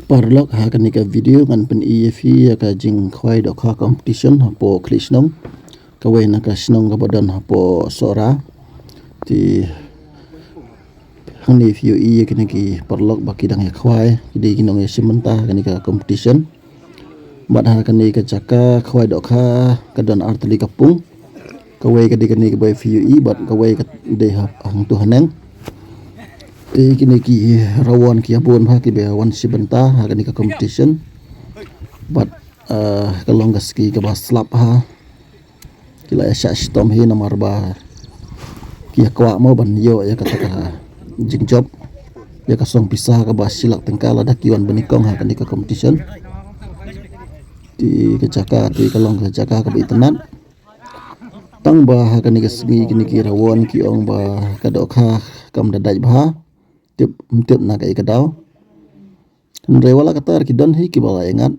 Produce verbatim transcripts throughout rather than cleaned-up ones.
Paralok, ha kane ka video ngan pyni ïa phi ïa ka jingkhwai dohkha competition hapoh khlieh shnong. Kawei na ka shnong kaba don hapoh Sohra. Te hangne phi ïohi ïa kine ki paralok ba ki dang ïa khwai, ki dei ki nongïashim bynta ha kane ka competition. Bad ha kane ka jaka khwai dohkha ka don ar tylli ka pung. Kawei ka dei kane kaba phi ïohi bad kawei ka dei ha, hangtu haneng. Te kine ki rawon ki ïa bun bha kiba wan shim bynta ha kane ka competition. Bad, ah, ka long ka sngi kaba slap bha. Ki la ïa shah shitom hi namar ba ki ïa kwah mo ban ïoh ïa kata ka jingjop, ïa ka song pisa kaba shi lak tyngka lada ki wan banyngkong ha kane ka competition. Te ka jaka te ka long ka jaka kaba itynnad. Tang ba ha kane ka sngi kine ki rawon ki ong ba ka dohkha kam da dait bha. Tip, ym tip na kaei ka daw. Hynrei wat la katta ruh ki don hi kiba la ïangat.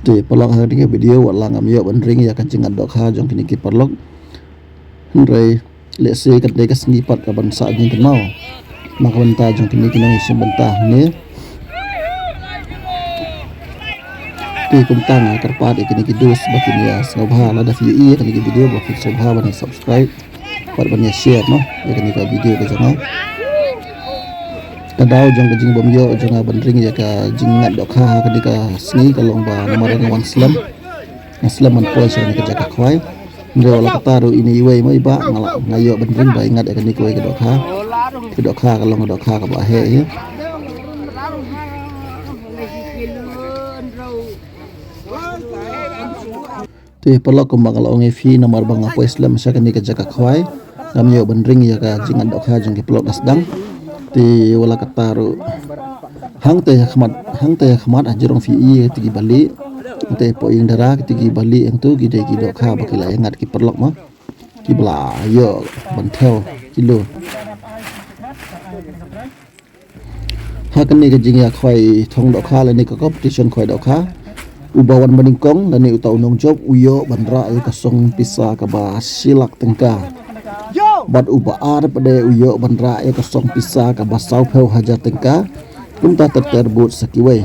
Te paralok, ha kane ka video wat la ngam ïoh ban ring ïa ka jingngat dohkha jong kine ki paralok. Hynrei lehse kane ka sngi pat ka ban sah jingkynmaw na ka bynta jong kine ki nongïashim bynta hangne. Te kumta nga kyrpad ïa kine ki dost ba kin ïa sngewbha lada phi ïohi ïa kane ka video ba phin sngewbha ban ïa subscribe bad ban ïa share noh ïa kane ka video ka jong nga. Ka daw jong ka jingbym ïoh jong nga ban ring ïa ka jingngat dohkha ha kane ka sngi ka long ba namar nga wan slem. Nga slem ban poi sha kane ka jaka khwai. Hynrei wat la katta ruh ine iwei mo i bah nga la, nga ïoh ban ring ba i ngat ïa kane kawei ka dohkha. Ka dohkha ka long ka dohkha kaba heh hi. Te paralok, kumba nga la ong ïa phi namar ba nga poi slem sha kane ka jaka khwai, ngam ïoh ban ring ïa ka jingngat dohkha jong ki paralok da sdang. Te wat la katta ruh hangta ha khmat, hangta ha khmat ha jrong phi ïohi kito kiba lieh. Hangta hapoh ïing dara kito kiba lieh hangto ki dei ki dohkha ba ki la ïangat ki paralok mo. Kiba la ïoh ban thew kilo. Ha kane ka jingïakhwai thong dohkha lane ka competition khwai dohkha, uba wan banyngkong lane uta u nongjop u ïoh ban rah ïa ka song pisa kaba shi lak tyngka. Bad uba ar pat de u ïoh ban rah ïa ka song pisa kaba sawphew hajar tyngka. Kumta ter ter bud sa kiwei.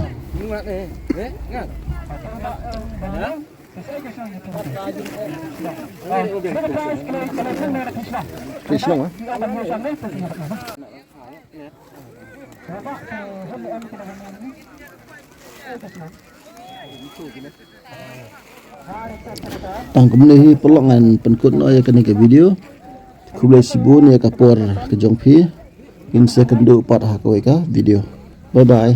Tang kumne hi paralok ngan pynkut noh ïa kane ka video. Khublei shibun ïa ka por ka jong phi. Ngin sa ïakynduh pat ha kawei ka video. Bye bye.